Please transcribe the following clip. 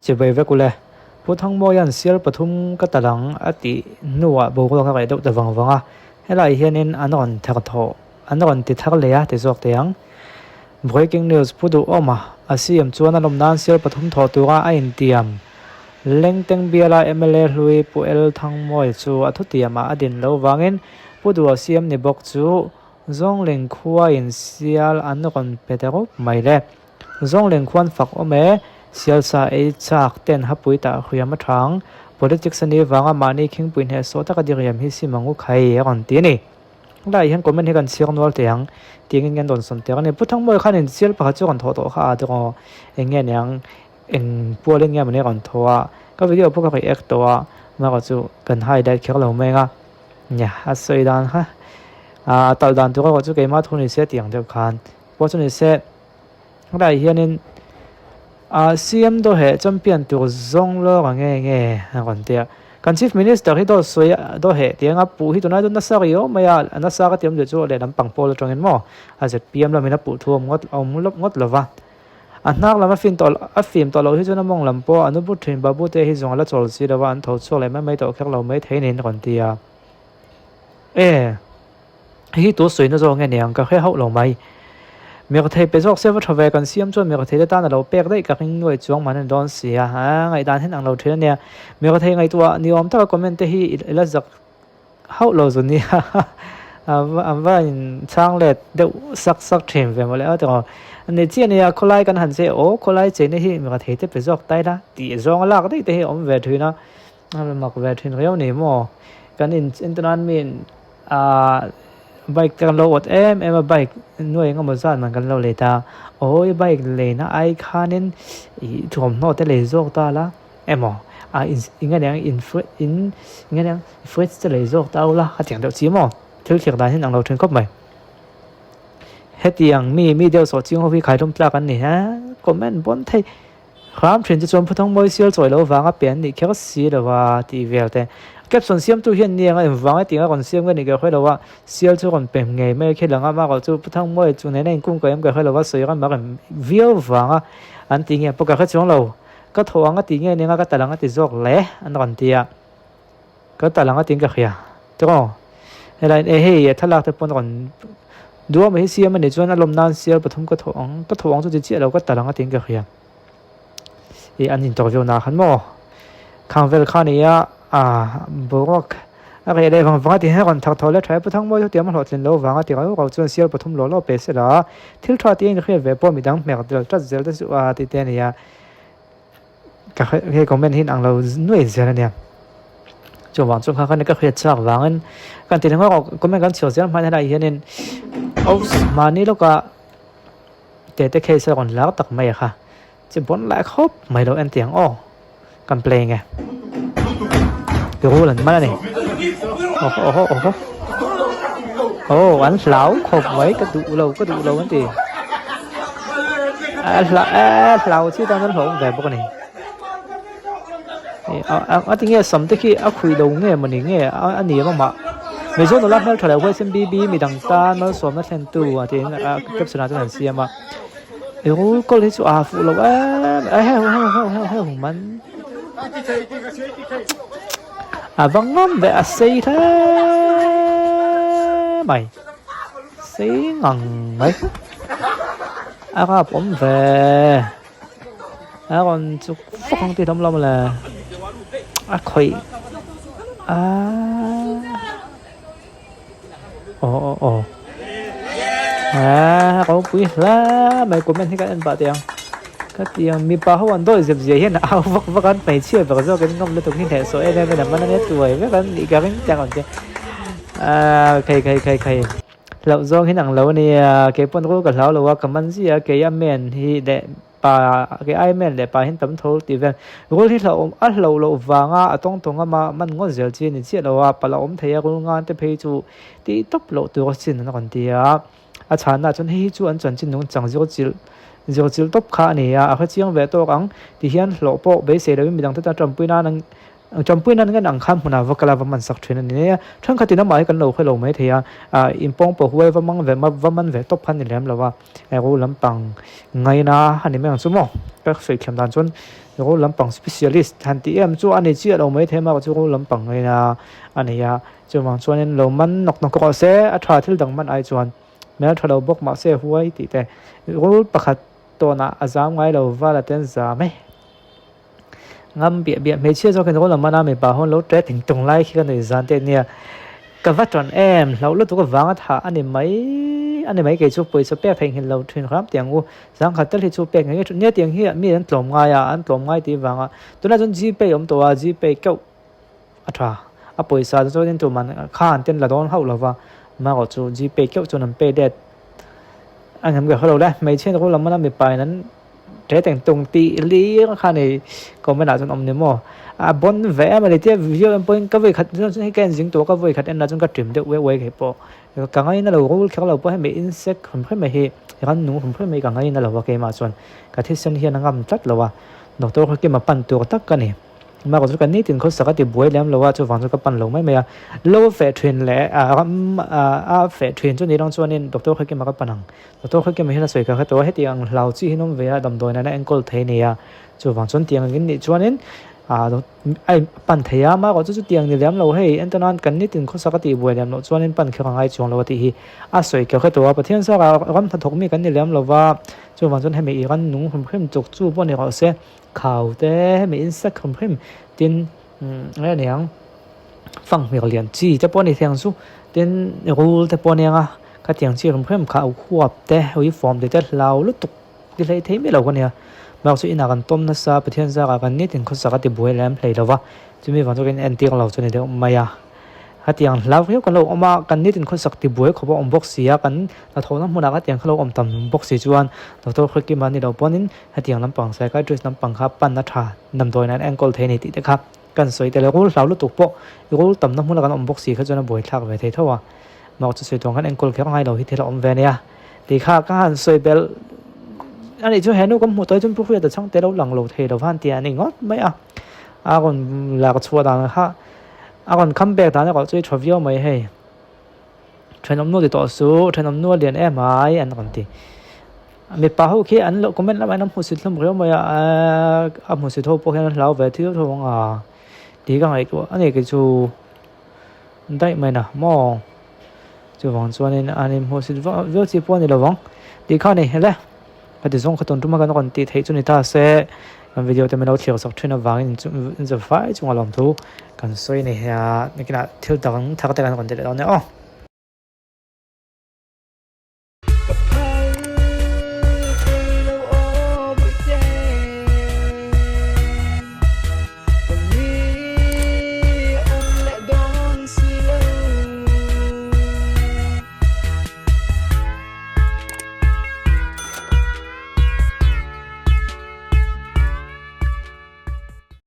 Chibai vek ule. Pu Thangmawia'n sial pathum ka tal ang a tih hnuah boruak a raih deuh ta vang vang a, helai hianin an rawn thar thawh an rawn ti thar leh a ti zawk teh ang. Breaking news, Pu Duhawma a CM chuan a lawm nan sial pathum thawh tura a intiam. Lengteng biala mla hlui Pu L Thangmawi chu a thutiamah a din lo vangin Pu Duha CM ni bawk chu Zawngleng khuain sial an rawn pe ta rup mai le. Zawngleng khuan fak awm e, sialsa ei chak ten hapui tah hriam a thang, politics a nih vanga mahni khingpui hnehsawh taka diriam hi sim ang u khai a rawn ti a ni. Helaiah hian comment hi kan chhiar nual teh ang, tiangin nge an rawn sawn tir a ni. Pu Thangmawia khan in sial pakhat chu a rawn thawh tawh kha a tiraw, eng nge niang, eng pualin nge mawni a rawn thawh a, ka video pawh ka react tawh a, amaherawh chu kan highlight kher lo mai ang a. Nia, a sawi dan kha a talh dan tur erawh chu keimah thu ni se tih ang deuh khan pawh chu ni se. Helaiah hianin ah CM daw heh champion tur zawng lawk ang nge nge a rawn ti a. Kan Chief Minister hi daw sawi daw heh tih anga puh hi tunlai chu nasa ri awm mai a, a nasa ka ti awm duh chu lehlam pang pawl atangin maw a zpm lamin a puh thu a awm ngawt a awm lawp ngawt lova. A hnar lam a fin tawh a fim tawh loh hi chuan a mawng lam pawh a nu but thin babu te hi zawng a la chawl si lova an tho chhuak leh mai mai tawh kher lo mai thei niin a rawn ti a. E. Hei hi tu sawi na zawk nge niang ka hre hauh lo mai. Mirthei pe zawk se va tha ve kan siam chuan mirthei te tan a lo pek daih ka ring nuai chuang man a ni dawn si a, aa ngaihdan hian ang lo thin a nia. Mirthei ngaihtuah ni awm taka comment te hi i la zak hauh lo zu nia an va in chhang let deuh sak sak thin ve mawle a tiraw. Ni chiah nia khawlai kan han che aw khawlai cheina hi mirthei te pe zawk tai la tih zawng a lak daih te hi a awm ve thin a, a mak ve thin riau ni maw. Kan in entirnan mi Ahh bike te kan lo awt em em a bike nuai eng emaw zat man kan lo lei ta awi bike leina ai khanin ih thuamhnaw te lei zawk ta la emaw ah in eng nge niang in in eng nge niang fridge te lei zawk ta ula a tiang deuh chi maw thil thlir dan hian ang lo thin khawp mai hetiang mi mi deuh sawh ching ho hi khaihlum tlak an ni a comment pawn thei Hram thin chu chuan Phuthang mawi sial chawi lo vanga pe an nih kher si lo a tih vel te. Caption siamtu hian ni anga engvang e tih anga rawn siam nge nih ka hre lo a, sial chu rawn pe ngei mai a khi lang a, amaherawh chu Phuthang mawi chu nena inkung ka em ka hre lo a, sawi ram a rem viau vanga an tih nge pawh ka hre chuang lo. Ka thaw ang a tih nge ni anga ka tal ang a ti zawk le an rawn ti a, ka tal ang a tiin ka hria tiraw. Helaiin e hei a thlalak te pawn rawn duam hi siam a nih chuan a lawm nan sial pathum ka thaw ang ka thaw ang chu ti chiah lo ka tal ang a tiin ka hria. Ih an interview na khan maw khang vel kha nia ah boruak a reh leh vang vang a ti hian a rawn thar tho leh tha e pu Thangmawi chu tiam a hlawhtlin lo vang a ti rau rau chuan sial pathum law law pe se la thil tha tih a inhriat ve pawh midang hmer del tlat zel te chu a ti te a nia ka hei comment hi inang lo nuai zel a nia chuvang chu kha khan ka hriat chhuak vangin kan ti ringawt comment kan chhuah zel hman helai hianin oops mahni lawkah. Tete case a rawn lar tak mai a kha chi bawn lai khawp mai lo en tiang aw kan play nge rul an man a ni awh awh awh aw an hlau khawp mai ka duh lo ka duh lo an ti a hla a hlau chi tan an hlawm ve bawk a ni a ti nge sam te khi a khuih lo nge mawni nge a ni em amah Mizo nula hmeltha leh huaisen BB midang tan malsawmna thlentu a tiin a caption ah chuan an siam a i rul kawl hi chu a fuh lo em a heu heu heu heu heu man a va ngam ve a sei hle mai sei ngang mai a rap awm ve. A rawn chuk fawk ang tih hlawm hlawm le a khawih a aw aw aw a ropui hle mai comment hi kan en pah teh ang ka ti ang mipa ho an dawi zep zia hian a au vak vak a an hmeichhia ber zawk in ngam lutuk hi hnehsawh em em in a man a nia tuai vek an nih ka ring teh ang che a khai khai khai khai. Hlauh zawng hi ang lo a nia, kei pawn rul ka hlau lo a, ka man zia a, kei a men hi leh pa, kei ai men leh pa hian tam tho tih vel. Rul hi hlauh a hlauh loh vanga a tawng tawng a mah man ngawt zel chi a ni chiah lo a, palh a awm thei a, rul ngan te phei chu tih tawp loh tur a chin an rawn ti a. A chhanna chuan hei hi chu an chanchin nungchang zir chilh zir chilh tawp kha a ni a, a hrechiang ve tawk ang ti hian hlawh pawh beisei loin midang te tan tanpui nan an Champui nan ngen ang khan hmunah va kal a va man sak thin a ni nei a, thenkhatin amah hi kan lo hre lo mai thei a, ah inpawng pawh huai va mang ve va man ve tawp kha a ni lem lo a, ru lampang ngaina a ni mai ang chu maw ka sawi thiam dan chuan Rul lampang specialist han tih em chu a ni chiah lo maithei a chu rul lampang ngaina a ni a chuvang chuanin lo man nawk nawk rawh se a tha thil dang man ai chuan hmel tha lo bawk mahse huai tih te rul pakhat tawnah a zam ngai lo val a ten zam e ngam biah biah hmeichhia zawk in rul a man a mipa ho an lo ṭe ting tung lai khi ka nuih zan te ania ka va ṭan em hlauh lutuk avanga thah a ni mai a ni mai kei chu pawisa pek theihnghilh lo ṭhin hram tih ang u. Zangkhat tal hi chu pek ngei ngei nia tiang hi mi an tlawm ngai a, an tlawm ngai tih vanga tunah chuan gpay awm tawh a, gpay keuh a tha a pawisa te chuan tuman kha an ten la dawn hauh lova amaherawh chu gpay keuh chuan an pay let a ngam ka hrelo le hmeichhia te lam a mipa in an ṭe teng tung tih lir kha ni comment ah chuan awm ni maw a bon ve em a ni tia video en pawhin ka vawikhat chuan hei ka en zing tawh a ka vawikhat en lah chuan ka ṭim deuh uai uai thei pawh. Ka ngaina lo rul kher lo pawh hemi insect hrim hrim mai hi rannung hrim hrim mai ka ngaina lo a keimah chuan ka thisen hian a ngam tlat lo a doctor kha kima pan tur tak ka ni amaherawhchu chu ka nitin khawsak a ti buai lem lo a chuvang chu ka pan lo mai mai a lo feh thin leh a ram a feh thin chu ni lang chuanin doctor kha kima ka pan ang doctor kha kima hian a sawi kha hre tawh a heti ang hlau chi hi an awm ve a damdawi nana enkawl thei a ni a chuvang chuan tiang angin nih chuanin ah A in pan thei a, amaherawh chu chutiang ni lem lo hei, entawn nan kan nitin khawsak a tih buai lem loh chuanin pan kher a ngai chuang lo a tih hi a sawi kher kher tawh a, Pathian sara ram hnathawk mi kan ni lem lo va, chuvang chuan hemi i ran nung hrim hrim chuk chu pawh ni rawh se, khau te hemi insect hrim hrim tin nge aniang fanghmir lian chi te pawh a ni thei ang chu, tin rul te pawh a nia khatiang chi hrim hrim kha huap te uifawm te te hlau lutuk. Ti hlei thei miah lo ka nia. Mark chu inah kan tawm nasa, Pathian zarah kan nitin khawsak a ti buai lem hlei lo va, chumi vang chu kan entir lo chu ni deuh mai a. Hetiang hlau viau kan lo awm a, kan nitin khawsak ti buai khawp a awm bawk si a, kan hnathawhna hmunah hetiang kha lo awm tam bawk si chuan Doctor Khawikima ni lo pawnin hetiang lampang psychiatrist lampang kha pan a tha damdawiin an enkawl thei a ni tih te kha kan sawi tel a. Rul hlau lutuk pawh rul tamna hmuna kan awm bawk si kha chuan a buaithlak ve thei tho a, Mark chu sawi tuang khan enkawl kher ngai lo hi thil a awm ve a nia. Ti kha ka han sawi belh a nih chu henu kan hmuh tawh hi chuan Pu Hriata chhangte lo lang lo thei lo va han ti a ni ngawt mai a, a rawn lak chhuah dan kha a rawn come back dan erawh chu i tha viau mai hei thenawm nu ti tawh suh thenawm nu a lian em ai an rawn ti mipa ho khi an lo comment lamah hian an hmuhsit hlawm riau mai a a hmuhsit ho pawh hian an hlau ve thil tho ang a tih ka ngaihtuah a ni kei chu daih mai na maw. Chuvang chuanin an inhmuhsit vak viau chi pawh a ni lo vang tih kha a ni hele. Ka ti zawng kha tun tuma kan rawn tih theih chu ni ta se kan video te min lo thlir sak thin avangin inzawm fai chunga lawmthu kan sawi a ni. Nikinah thil dang thar te kan rawn ti leh dawn nia aw.